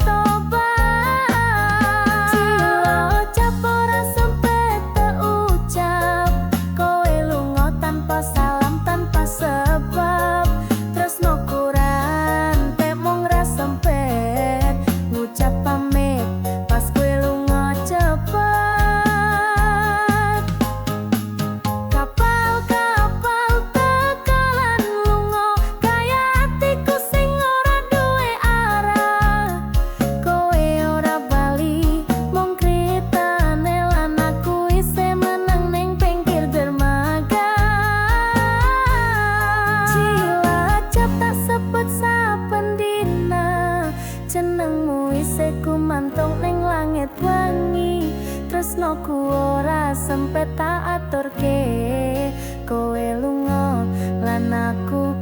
Tobat. Cilacap ora sempet terucap, kowe lunga tanpa salam, tanpa sebab. Tresnoku rantek, mung ra sempet ngucap pamit pas kowe lunga cepet. Kapal-kapal teka lan lunga, kaya atiku sing ora duwe arah. Kowe ora bali, mung critane lan aku isih meneng ning pinggir dermaga. Cilacap tak sebut saben dina, jenengmu isih gumantung ning langit wengi. Tresnoku ora sempet tak aturke, kowe lunga lan aku